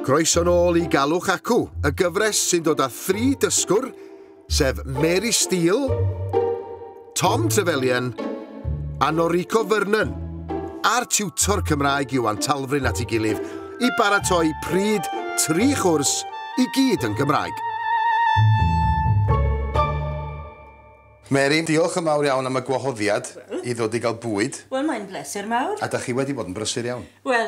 Croeso nôl i Galwch Acw, y gyfres sy'n dod â thri dysgwr, sef Mary Steele, Tom Trevelyan a Noriko Vernon, a'r tiwtor Cymraeg Iwan Talfryn at ei gilydd i baratoi pryd tri chwrs i gyd yn Gymraeg. Mary, diolch yn fawr iawn am y gwahoddiad i ddod i gael bwyd. Wel, mae'n bleser mawr. A da chi wedi bod yn brysur iawn. Wel,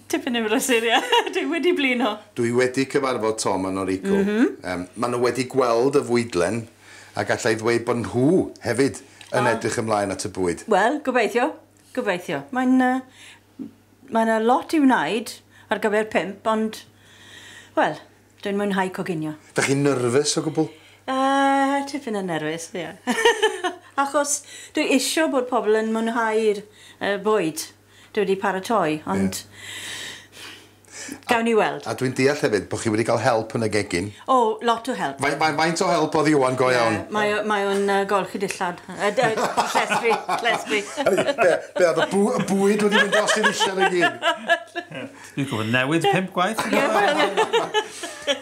tipyn yn brysur, ia. Dwi wedi blino. Dwi wedi cyfarfod Tom a Noriko. Maen nhw wedi gweld y fwydlen a gallai ddweud bod nhw hefyd yn edrych ymlaen at y bwyd. Wel, gobeithio. Gobeithio. Mae'n mae lot i'w wneud ar gyfer 5, ond, wel, dwi'n mwynhau coginio. Da chi'n nerfus o gwbl? Tipyn yn nerfus, ie. Achos dwi isio bod pobl yn mwynhau'r bwyd dwi wedi paratoi, ond gawn ni weld. A dwi'n deall hefyd bod chi wedi cael help yn y gegin. O, lot o help. Faint o help oedd Iwan go iawn? Mae o'n golchi dillad. Llestri, llestri. Be oedd y bwyd wedi mynd dros i ddillad i gyd? Dwi'n gwybod newid 5 gwaith.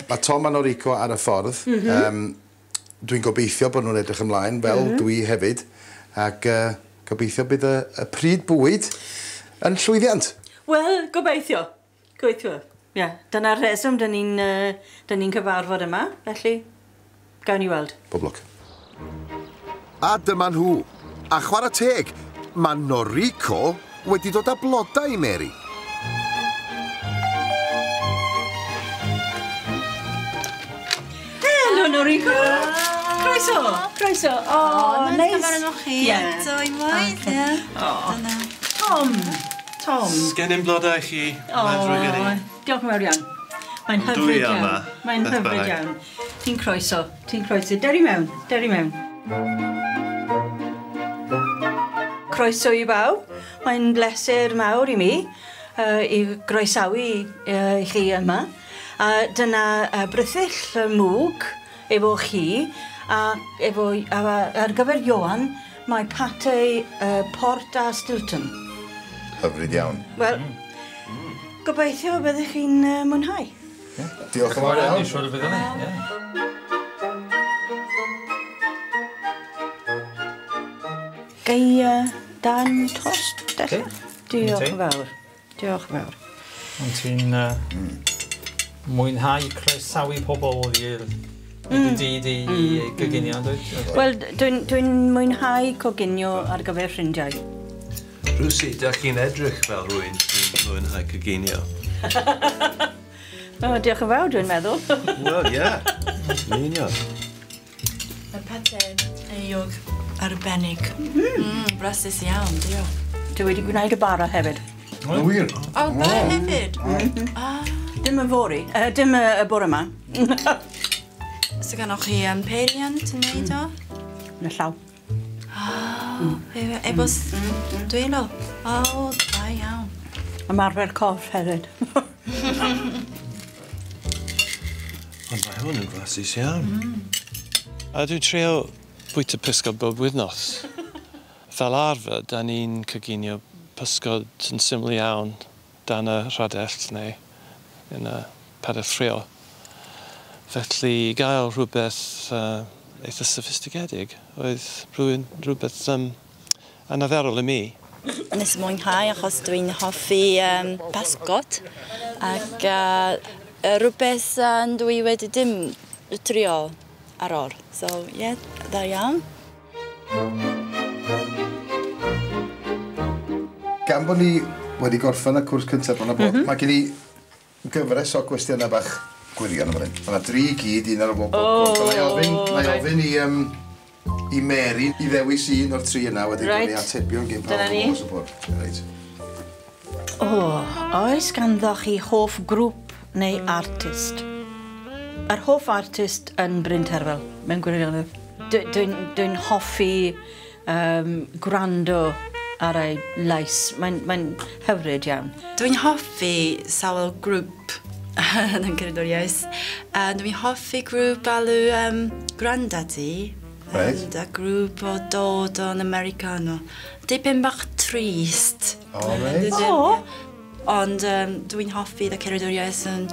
Mae Tom a Noriko ar y ffordd. Dwi'n gobeithio bod nhw'n edrych ymlaen, fel dwi hefyd, ac gobeithio bydd y pryd bwyd yn llwyddiant. Wel, gobeithio. Gobeithio. Ie, dyna'r rheswm dyn ni'n cyfarfod yma, felly gawn ni weld. Pob lwc. A dyma nhw. A chwarae teg, mae Noriko wedi dod â blodau i Mary. Helo, Noriko! Croeso! Croeso! O, neis! Cyfarfod chi. Eto unwaith, ie. Tom! Tom! Sgen i'm blodau i chi. Mae'n drwy gen i. Diolch yn fawr iawn. Mae'n hyfryd iawn. Mae'n hyfryd iawn. Ti'n croeso. Ti'n croeso. Deri mewn. Deri mewn. Croeso i bawb. Mae'n bleser mawr i mi i groesawu i chi yma. A dyna brithyll mwg efo chi a efo, ar gyfer Ioan mae pate port a Stilton. Hyfryd iawn. Wel, gobeithio byddwch chi'n mwynhau. Diolch yn fawr iawn. Dwi'n siŵr y byddwn ni, ie. Gai dan tost, dechrau? Diolch yn fawr. Diolch yn fawr. Ond ti'n mwynhau croesawu pobl i'r dyd i goginio, dwyt? Wel, dwi'n mwynhau coginio ar gyfer ffrindiau. Rwsi, da chi'n edrych fel rhywun sy'n mwynhau coginio. O, diolch yn fawr, dwi'n meddwl. Wel, ie. Yn union. Mae pate eiog arbennig. Brasus iawn, diolch. Dwi wedi gwneud y bara hefyd. O, wir? O, bara hefyd? Dim y fory, dim y bore yma. So gynnoch chi peiriant yn neud o? Yn y llaw. Efo dwylo. O, da iawn. Ymarfer corff hefyd. Ond mae hwn yn flasus iawn. A dwi'n trio bwyta pysgod bob wythnos. Fel arfer, da ni'n coginio pysgod yn syml iawn dan y rhadell neu yn y padell ffrio. Felly, i gael rhywbeth eitha soffistigedig oedd rhywbeth anarferol i mi. Nes mwynhau achos dwi'n hoffi pasgod ac rhywbeth dwi wedi dim trio ar ôl. So, ie, da iawn. Gan bod ni wedi gorffen y cwrs cyntaf bron a bod, mae gen i gyfres o gwestiynau bach gwirion yma. Mae yna dri i gyd, un ar y bob cwrs. Na i ofyn i Mary i ddewis un o'r tri yna wedyn gwneud atebion gen pawb o'r support. Reit. O, oes ganddo chi hoff grŵp neu artist? Yr hoff artist yn Bryn Terfel, mewn gwirionedd. Dwi'n hoffi gwrando ar ei lais. Mae'n hyfryd iawn. Dwi'n hoffi sawl grŵp yn cerddoriaeth. Dwi'n hoffi grŵp alw Grandaddy. Right. A grŵp o dod o'n Americano. Dipyn bach trist. O, reit. O! Ond dwi'n hoffi y cerddoriaeth yn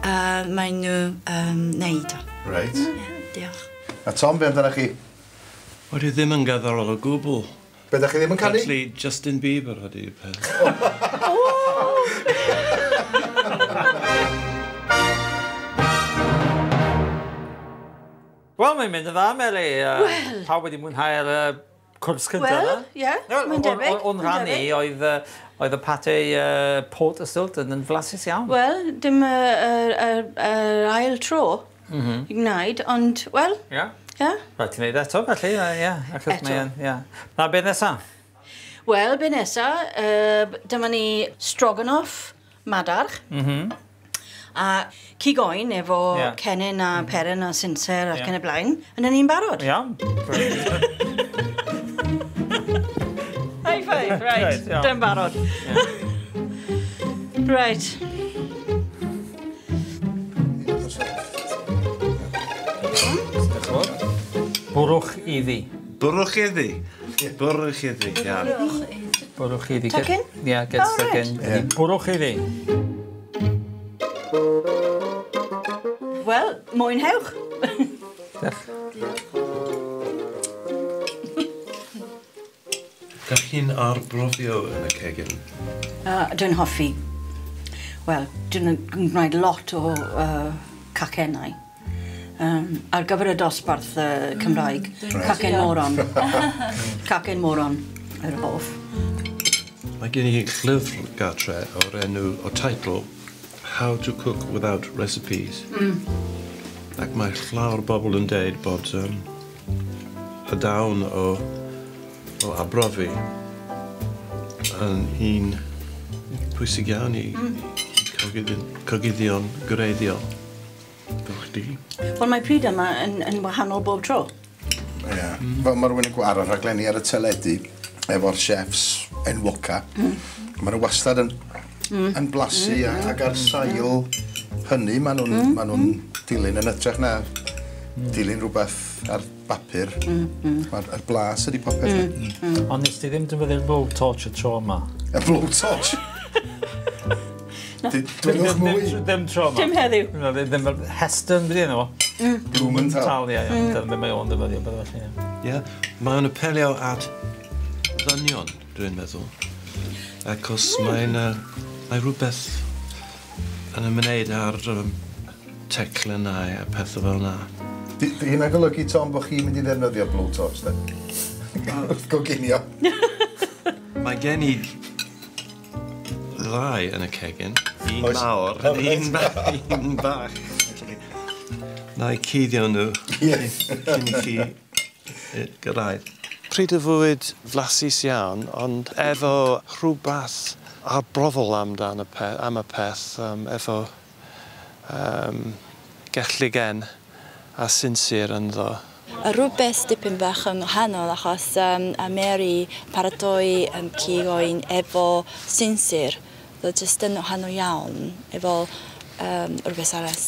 Mae nhw wneud. Reit. Yeah, diolch. A Tom, be amdanoch chi? Wel, dwi ddim yn gerddorol o gwbl. Be, da chi ddim yn canu? Felly, Justin Bieber ydy'r peth. Wel, mae'n mynd yn dda, Meli. Wel. Pawb wedi mwynhau'r cwrs cyntaf Wel, ie, mae'n debyg. O'n rhan i, oedd y pate Port y Stilton yn flasus iawn. Wel, dim yr ail tro i gwneud, ond, wel, ie. Rhaid ti'n neud eto, felly, ie. Eto. Na, beth nesa? Wel, beth nesa, dyma ni stroganoff madarch. A cig oen efo cennin a peren a sinser ac yn y blaen. Yna ni'n barod. Iawn. High five, right. Dyna'n barod. Right. Bwrwch iddi. Bwrwch iddi. Bwrwch iddi, iawn. Bwrwch iddi. Tuck in? Yeah, get stuck in. Bwrwch iddi. Wel, mwynhewch. Diolch. Dach chi'n arbrofio yn y cegin? Dwi'n hoffi. Wel, dwi'n gwneud lot o cacennau. Ar gyfer y dosbarth Cymraeg, cacen moron. Cacen moron, yr hoff. Mae gen i llyfr gartre o'r enw, o teitl, How to Cook Without Recipes. Ac mae llawer o bobl yn deud bod y dawn o arbrofi yn un pwysig iawn i cogyddion gwreiddiol. Fel chdi. Wel, mae pryd yma yn wahanol bob tro. Ie. Fel mae rhywun yn gweld ar y rhaglenni ar y teledu efo'r chefs enwoca, maen nhw wastad yn blasu ac ar sail hynny maen nhw'n dilyn yn hytrach na dilyn rhywbeth ar bapur. Mae'r blas ydi popeth. Ond nes ti ddim defnyddio'r blowtorch y tro yma? Y blowtorch? Dwedwch mwy. Ddim tro yma. Dim heddiw. Ddim fel Heston, beth yna fo? Blumenthal. Ie, ie. Dyna mae o'n defnyddio, beth felly. Ie, mae'n apelio at ddynion, dwi'n meddwl. Achos mae'n mae rhywbeth yn ymwneud â'r teclynnau a pethau fel yna. Di hynna'n golygu, Tom, bod chi'n mynd i ddefnyddio blowtorch, de? Wrth goginio. Mae gen i ddau yn y cegin. Un mawr a un bach. Na i cuddio nhw cyn i chi gyrraedd. Pryd y fwyd flasus iawn, ond efo rhywbeth arbrofol amdan y peth, am y peth, efo gelligen a sinsir ynddo. Rhywbeth dipyn bach yn wahanol achos a Mary paratoi cig oen efo sinsir. So jyst yn wahanol iawn efo rhywbeth arall.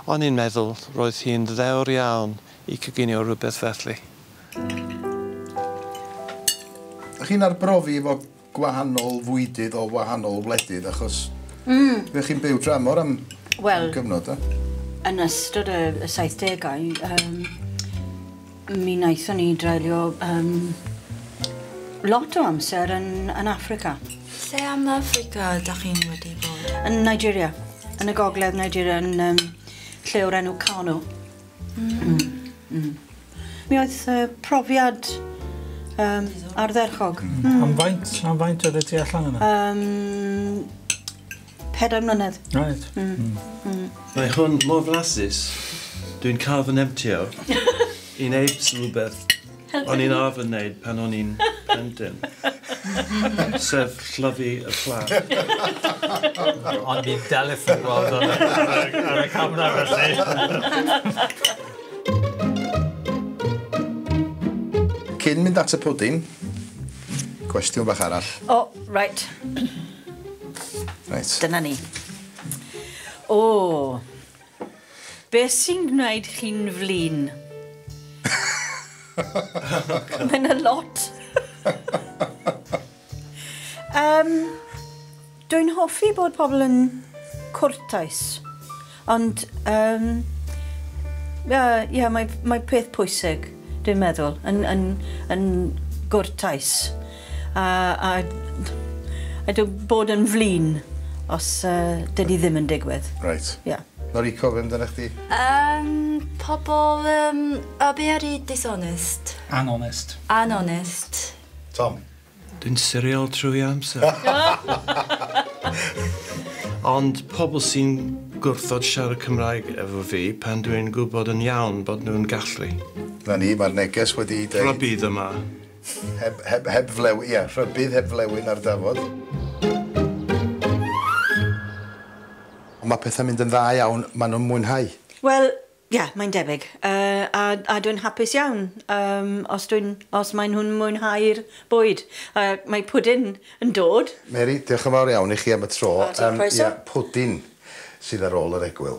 O'n i'n meddwl roedd hi'n ddewr iawn i coginio rhywbeth felly. Ydych chi'n arbrofi efo gwahanol fwydydd o wahanol wledydd achos fe chi'n byw dramor am gyfnod, e? Yn ystod y 70au, mi wnaethon ni dreulio lot o amser yn Affrica. Lle am Affrica ydych chi'n wedi bod? Yn Nigeria, yn y gogledd Nigeria, yn lle o'r enw Kano. Mi oedd profiad ardderchog. Am faint oedd ti allan yna? 4 mlynedd. Right. Mae hwn mor flasus, dwi'n cael fy nemtio i wneud rhywbeth o'n i'n arfer wneud pan o'n i'n plentyn. Sef llyfu y plat. Ond fi'n Delyth yn gweld ar y camera felly. Cyn mynd at y pwdin, cwestiwn bach arall. O, right. Right. Dyna ni. O, beth sy'n gwneud chi'n flin? Mae'n a lot. Dwi'n hoffi bod pobl yn cwrtais. Ond, ie, mae peth pwysig, dwi'n meddwl, yn gwrtais. A dwi'n bod yn flin os dydy ddim yn digwydd. Right. Yeah. Noriko, be amdano chdi? Pobl very dishonest. Anonest. Anonest. Tom? Dwi'n siriol trwy amser. Ond pobl sy'n gwrthod siarad Cymraeg efo fi pan dwi'n gwybod yn iawn bod nhw'n gallu. Na ni, mae'r neges wedi deud. Rhybudd yma. Heb flew, ie, rhybudd heb flewyn ar dafod. Ond mae pethau'n mynd yn dda iawn, maen nhw'n mwynhau. Wel, ie, yeah, mae'n debyg. A dwi'n hapus iawn os maen nhw'n mwynhau'r bwyd. Mae pwdin yn dod. Mary, diolch yn fawr iawn i chi am y tro. O, diolch, croeso. Ie, pwdin sydd ar ôl yr egwyl.